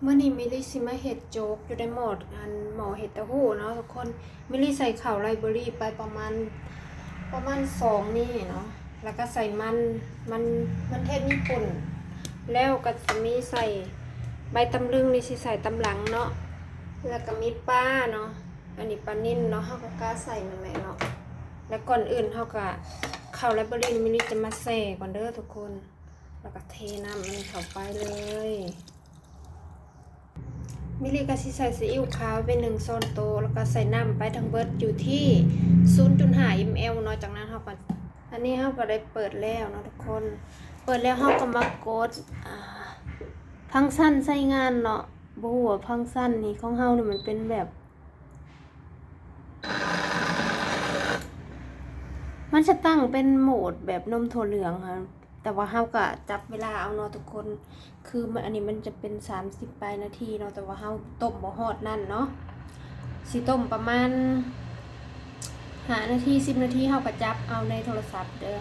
ມື້ນີ້ມິລລີຊິມາເຮັດໂຈກຢູ່ໃນໝໍ້ ອັນ ໝໍ້ເຮັດເຕົ້າຫູ້ເນາະທຸກຄົນ. ມິລລີໃສ່ເຂົ້າໄລເບີຣີໄປປະມານ ປະມານສອງນີ້ເນາະ ແລ້ວກໍໃສ່ມັນ ມັນ ມັນເທດຍີ່ປຸ່ນ ແລ້ວກໍຈະມີໃສ່ໃບຕຳລຶງ ນີ້ຊິໃສ່ຕຳຫຼັງເນາະ ແລ້ວກໍມີປາເນາະ ອັນນີ້ປານິນເນາະ ເຮົາກໍກະໃສ່ນັ້ນແຫຼະເນາະ. ແລ້ວກ່ອນອື່ນເຮົາກໍ ເຂົ້າໄລເບີຣີນີ້ມິລລີຈະມາແຊ່ກ່ອນເດີທຸກຄົນ ແລ້ວກໍເທນ້ຳອັນນີ້ເຂົ້າໄປເລີຍ. ມິລລີກໍຊິໃສ່ຊີອິ້ວຂາວໄປໜຶ່ງຊ້ອນໂຕະ ແລ້ວກໍໃສ່ນ້ຳໄປທັງເບິດຢູ່ທີ່ສູນຈຸດຫ້າເອັມແອລເນາະ. ຈາກນັ້ນເຮົາກໍ ອັນນີ້ເຮົາກໍໄດ້ເປີດແລ້ວເນາະທຸກຄົນ. ເປີດແລ້ວເຮົາກໍມາກົດ ອາ ຟັງຊັນໃຊ້ງານເນາະ. ບໍ່ຮູ້ວ່າຟັງຊັນນີ້ຂອງເຮົານີ້ມັນເປັນແບບ ມັນຈະຕັ້ງເປັນໂໝດແບບນົມຖົ່ວເຫຼືອງຫັ້ນ ແຕ່ວ່າເຮົາກະຈັບເວລາເອົາເນາະທຸກຄົນ. ຄືມັນ ອັນນີ້ມັນຈະເປັນສາມສິບປາຍນາທີເນາະ ແຕ່ວ່າເຮົາຕົ້ມບໍ່ຮອດນັ້ນເນາະ ຊິຕົ້ມປະມານຫ້ານາທີ ສິບນາທີ ເຮົາກະຈັບເອົາໃນໂທລະສັບເດີ.